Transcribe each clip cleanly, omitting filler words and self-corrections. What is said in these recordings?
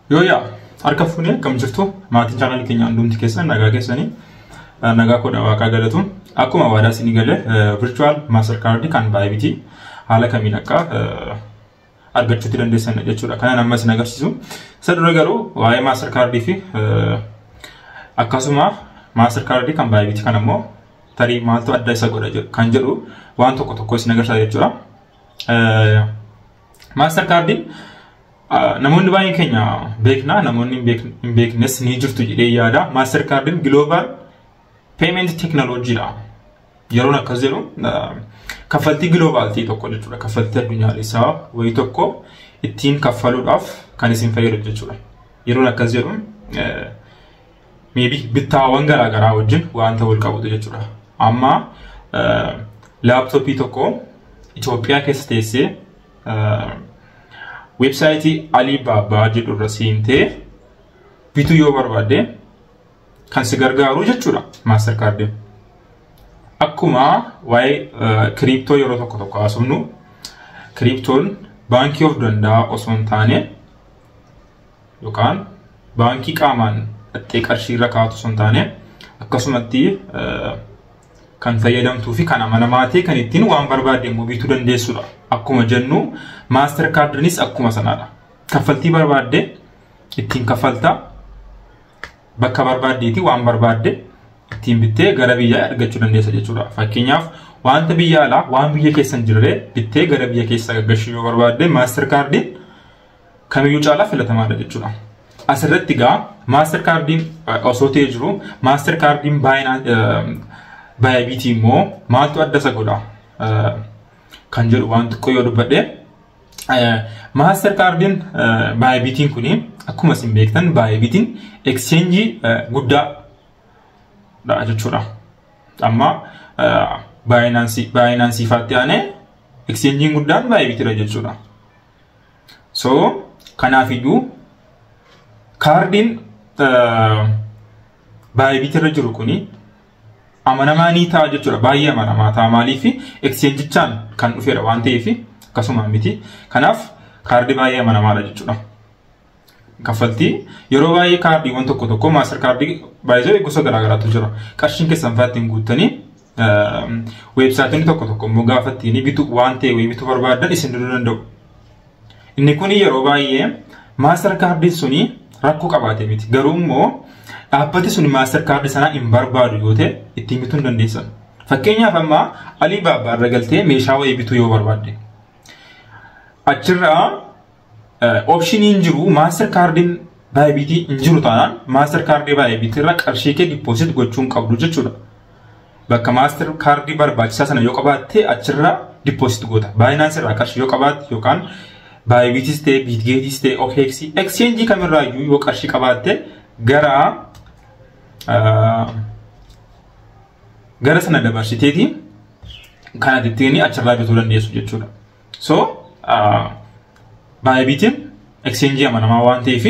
Yooyaa, harka fuunee, akkam jirtu? Maatiin chaanaalii keenya hundumti keessan nagaa keessanii? Nagaa kodha, waaqaa galatu. Akkuma waadaa isinii galee, virtual master card kan Bybit haala kamiin akka argachuutti dandeessan jechuudha. Kanan amma isin agarsiisu. Isa dura garuu waa'ee master card fi akkasuma master card kan Bybit kan ammoo tarii maaltu adda isa godha kan jedhu waan tokko tokko isin agarsiisa jechuudha. Master cardiin namoonni baay'een keenya beekna, namoonni hin beeknes ni jirtu jedhee yaada. Master cardiin global payment technology dha. Yeroon akkas jedhu kaffaltii global ta'e tokko jechuudha. Kaffaltii addunyaalessaa wayii tokko ittiin kaffaluudhaaf kan isin fayyadu jechuudha. Yeroon akkas jedhu maybe bittaawwan garaagaraa wajjin wanta wal qabatu jechuudha. Amma laaptooppii tokko Itoophiyaa keessa teessee weebsaayitii Alibaba jedhu irra seentee bituu yoo barbaadde kan si gargaaru jechuudha master cardiin. Akkuma waa'ee crypto yeroo tokko tokko haasofnu, cryptoon baankii of danda'a osoo hin taane yookaan baankii qaamaan dhattee qarshii irra kaa'atu osoo hin taane, akkasumatti kan fayyadamtuu fi kan amanamaa ta'e kan ittiin waan barbaadde immoo bituu dandeessudha. Akkuma jennu, master cardiinis akkuma sanaadha. Kaffaltii barbaadde ittiin kaffaltaa, bakka barbaaddeeti waan barbaadde ittiin bittee gara biyyaa argachuu dandeessa jechuudha. Fakkeenyaaf, wanta biyya alaa waan biyya keessa hin jirre bittee gara biyya keessaa gaggashuu yoo barbaadde, master cardiin kamiyyuu caalaa filatamaadha jechuudha. Asirratti egaa master cardiin osoo ta'ee jiru, master cardiin Bybit immoo maaltu adda isa godha kan jedhu waan xiqqoo yoo dubbadhe, master cardiin Bybitiin kuni, akkuma isin beektan, Bybitiin exchange guddaadha jechuudha. Amma Binance faatti aanee exchangein guddaan Bybitidha jechuudha. So kanaafiyyuu kaardiin Bybitirra jiru kuni amanamaa ni ta'a jechuudha. Baay'ee amanamaa ta'a. Maaliif? Exchangeichaan kan dhufedha waan ta'eef, akkasuma miti. Kanaaf kaardii baay'ee amanamaadha jechuudha. Kaffaltii yeroo baay'ee kaardiiwwan tokko tokko, master card baay'ee gosa garaagaraatu jira. Qarshiin keessan fa'aa ittiin guuttanii, weebsaayitoonni tokko tokko immoo gaafa ittiin bitu waan ta'e wayii bituu barbaadan isin diduu danda'u. Inni kun yeroo baay'ee master cardiin suni rakkoo qabaate miti. Garuu immoo dhaabbati suni master card sanaa hin barbaadu yoo ta'e, ittiin bituu hin dandeessan. Fakkeenyaaf, amma Alibaba irra galtee meeshaa wayii bituu yoo barbaadde, achirraa optioniin jiru master cardiin Bybit hin jiru taanaan, master card Bybit irra qarshii kee deposit gochuu hin qabdu jechuudha. Bakka master card barbaachisaa sana yoo qabaatte, achirraa deposit goota. Binance irraa qarshii yoo qabaatte yookaan Bybitis ta'e, Bitgetis ta'e, OKX, exchange kamirraayyuu yoo qarshii qabaatte, gara sana dabarsiteeti kan ati ittiin achirraa bituu dandeessu jechuudha. So Bybitiin exchange amanamaa waan ta'eef,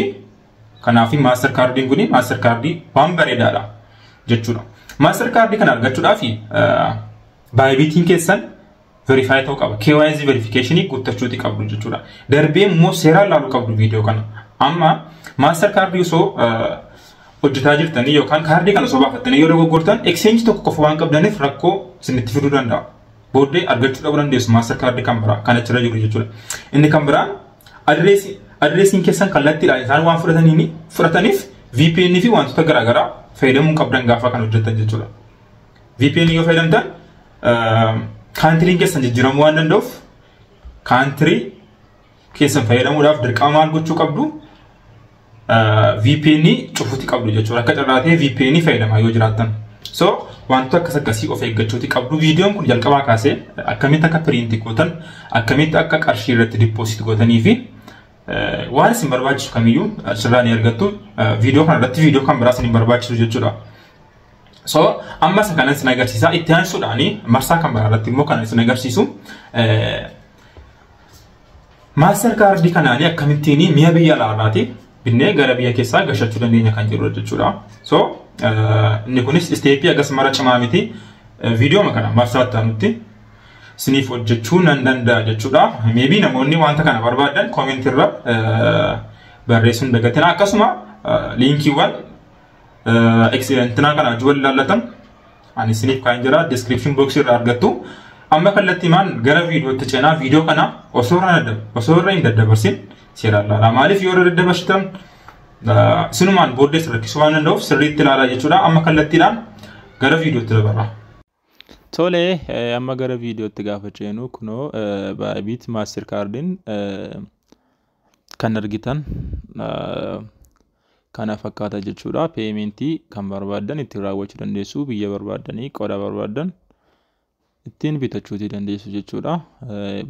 kanaaf master cardiin kun master card waan bareedaadha jechuudha. Master card kana argachuudhaaf Bybitiin keessan verify ta'uu qaba. KYC verification guuttachuuti qabdu jechuudha. Darbee immoo seeraan laaluu qabdu viidiyoo kana. Amma master card osoo hojjetaa jirtanii yookaan kaardii kana osoo baafattanii yoo dogoggortan, exchange tokko qofa waan qabdaniif rakkoo isinitti fiduu danda'a. Booddee argachuu dhabuu dandeessu master card kan biraa kan achirra jiru jechuudha. Inni kan biraan adireesiin keessan kallattiidhaan isaan waan fudhataniif, VPN fi wantoota garaagaraa fayyadamuu qabdan gaafa kan hojjetan jechuudha. VPN yoo fayyadamtan countryn keessan jijjiiramuu waan danda'uuf, country keessan fayyadamuudhaaf dirqama maal gochuu qabdu? VPN cufuuti qabdu jechuudha. Akka carraatee VPN fayyadamaa yoo jiraattan. So wantoota akkas akkasii of eeggachuuti qabdu. Viidiyoon kun jalqabaa kaasee akkamitti akka print gootan, akkamitti akka qarshii irratti deposit gootanii fi waan isin barbaachisu kamiyyuu asirraa ni argattu. Viidiyoo kana irratti viidiyoo kan biraa isin barbaachisu jechuudha. So amma isa kanan isin agarsiisa. Itti aansuudhaani marsaa kan biraa irratti immoo kan isin agarsiisu, master card kanaanii akkamittiin mi'a biyya alaarraati binnee gara biyya keessaa gashachuu dandeenya kan jedhudha jechuudha. So inni kunis step akkas mara cimaa miti. Viidiyoo kana marsaa itti aanutti isiniif hojjechuu nan danda'a jechuudha. Maybe namoonni wanta kana barbaadan comment irra Barreessuun dagatina. Akkasuma liinkiiwwan intinaa kana wajjin ilaallatan ani isiniif kaa'een jira, description box irraa argattu. Amma kallattiimaan gara viidiyootti ceenaa. Viidiyoo kana osoo irra hin daddabarsin seeraan ilaalaa. Maaliif yoo irra daddabarsitan sinumaan booddee rakkisuu waan danda'uuf sirriitti ilaalaa jechuudha. Amma kallattiidhaan gara viidiyootti dabarra. Tole, amma gara viidiyootti gaafa ceenu kunoo Bybit Mastercardiin kan argitan kana fakkaata jechuudha. Paymentii kan barbaaddan ittiin raawwachuu dandeessu, biyya barbaaddanii qoda barbaaddan ittiin bitachuutii dandeessu jechuudha.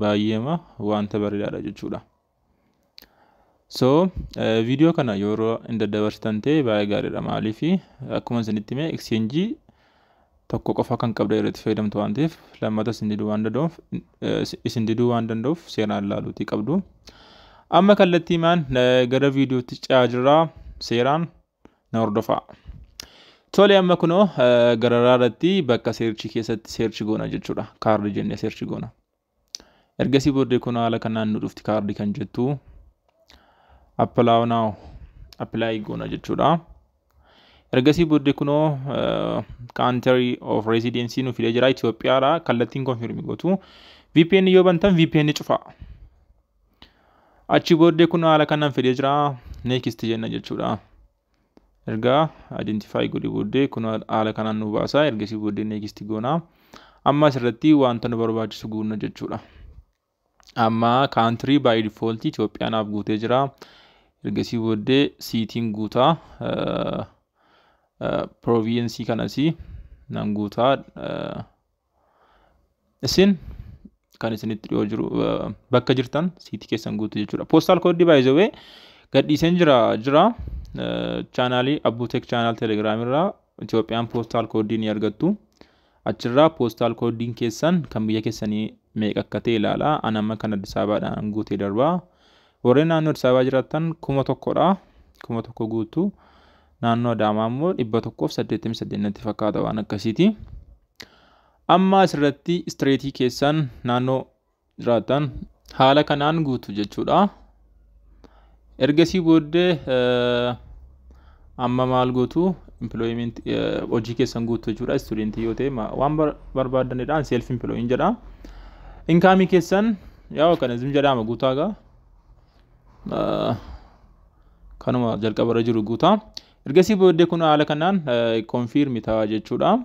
Baay'eema wanta bareedaadha jechuudha. So viidiyoo kana yeroo hin daddabarsitan ta'e baay'ee gaariidha. Maaliif akkuma isinitti hime exchange tokko qofa kan qabda irratti fayyadamtu waan ta'eef lammata isin diduu waan danda'uuf seeraan ilaaluutii qabdu. Amma kallattiimaan gara viidiyootti ce'aa jirra, seeraan na hordofaa. Tole, amma kunoo gararaa irratti bakka searchii keessatti search goona jechuudha. Kaardii jennee search goona. Ergasii booddee kunoo haala kanaan nu dhufti kaardii kan jettu, apply now, apply goona jechuudha. Ergasii booddee kunoo country of residency nu fidee jira, Itoophiyaadha. Kallattiin confirm gootu. VPN yoo bantan VPN cufaa. Achi booddee kunoo haala kanaan fidee jira, next jenna jechuudha. Ergaa identify godhee booddee kunoo haala kanaan nu baasa. Ergasii booddee next goona. Amma asirratti wanta nu barbaachisu guunna jechuudha. Amma country by default Itoophiyaa naaf guutee jira. Ergasii booddee cityn guutaa. Province kanas nan guutaa. Isin kan isinitti dhiyoo jiru bakka jirtan city keessan guutu jechuudha. Postal code by the way gadhiiseen jira channelii Abbuutek channel Telegram irraa Itoophiyaan postal code ni argattu. Achirraa postal codeiin keessan kan biyya keessanii meeqa akka ta'e ilaala. Ani amma kan Addis Ababaadhaan guutee darbaa. Warreen naannoo Addis Ababaa jiraattan 1000dha. 1000 guutuu. Naannoo Adaamaa immoo 188 natti fakkaata, waan akkasiiti. Amma asirratti stateii keessan naannoo jiraattan haala kanaan guutu jechuudha. Ergasii booddee amma maal gootu? Employment, hojii keessan guutu jechuudha. Studentii yoo ta'e waan barbaaddanidhaan self employing jedha. Incomeii keessan yaa kanas jedhama guutaa gaa. Kanuma jalqabarra jiru guutaa. Ergasii booddee kun haala kanaan confirm ta'a jechuudha.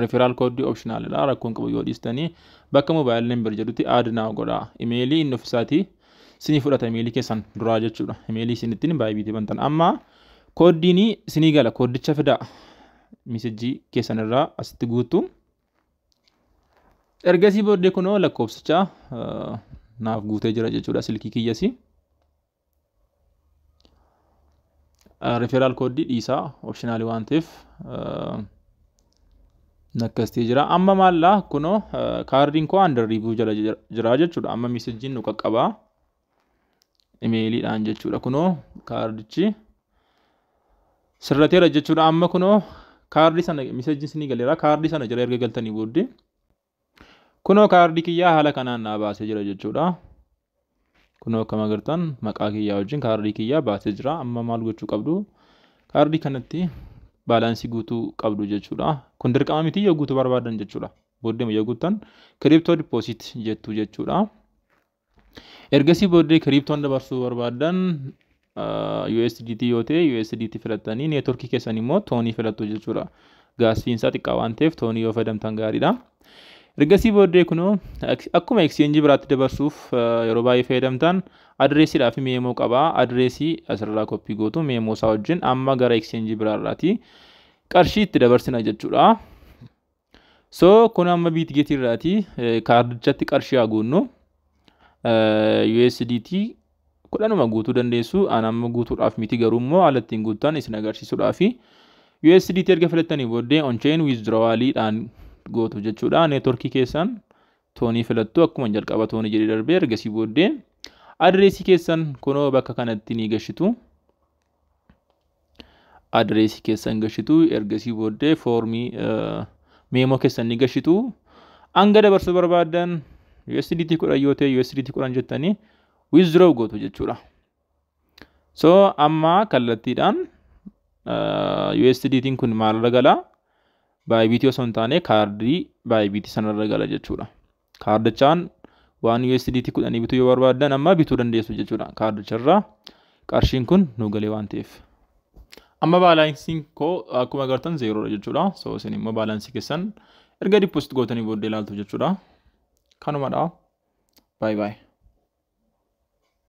Referral code optionalidha, rakkoon qabu yoo dhiistanii. Bakka mobile number jedhutti add naa godha. Imeelii inni ofiisaatii sinii fudhata, imeelii keessan duraa jechuudha. Imeelii isin ittiin Bybitii bantan. Amma codeiin sinii gala, codeicha fidaa. Messageii keessan irraa asitti guutu. Ergasii booddee kunoo lakkoofsicha naaf guutee jira jechuudha silkii kiyyasi. Referral code dhiisaa, optionalii waan ta'eef nakkastee jira. Amma maallaa kunoo kaardiin koo under review jala jira jechuudha. Amma messageiin nu qaqqabaa imeeliidhaan jechuudha. Kunoo kaardichi sirrateera jechuudha. Amma kunoo kaardii sana messageiin sinii galeera. Kaardii sana jala erga galtanii booddee kunoo kaardii kiyyaa haala kanaan naa baasee jira jechuudha. Kunoo akkuma agartan maqaa kiyyaa wajjin kaardii kiyyaa baasee jira. Amma maal gochuu qabdu? Kaardii kanatti balanceii guutuu qabdu jechuudha. Kun dirqama miti, yoo guutuu barbaadan jechuudha. Booddee yoo guuttan crypto deposit jettu jechuudha. Ergasii booddee cryptoon dabarsuu barbaadan USDT yoo ta'e USDT filattanii networkii keessan immoo TONii filattu jechuudha. Gas feeiin isaa xiqqaa waan ta'eef TONii yoo fayyadamtan gaariidha. Ergasii booddee kunoo akkuma exchange biraatti dabarsuuf yeroo baay'ee fayyadamtan addressiidhaa fi memo qabaa. Addressii asirraa copy gootu memo isaa wajjin. Amma gara exchange biraarraati qarshii itti dabarsina jechuudha. So kun amma Bitgetii irraati kaardichatti qarshii haa guunnu. USDT 10uma guutuu dandeessu. An amma guutuudhaaf miti, garuu immoo haala ittiin guuttan isin agarsiisuudhaafi. USDT erga filattanii booddee on-chain withdrawaliidhaan gootu jechuudha. Networkii keessan TONii filattu, akkuma jalqaba TONii jedhee darbee. Ergasii booddee addressii keessan kunoo bakka kanatti ni gashitu. Addressii keessan gashitu, ergasii booddee foormii memo keessan ni gashitu. Hanga dabarsuu barbaaddan USDT 10 yoo ta'e USDT 10 jettanii withdraw gootu jechuudha. So amma kallattiidhaan USDT'n kun maalirra gala? Bybit osoo hin taane kaardii Bybit sanarra gala jechuudha. Kaardichaan waan USDT 10 bituu yoo barbaaddan amma bituu dandeessu jechuudha. Kaardicharraa qarshiin kun nu galee waan ta'eef. Amma balanceiin koo akkuma agartan zerodha jechuudha. So isin immoo balance keessan erga deposit gootanii booddee ilaaltu jechuudha. Kanumadha. Bye bye.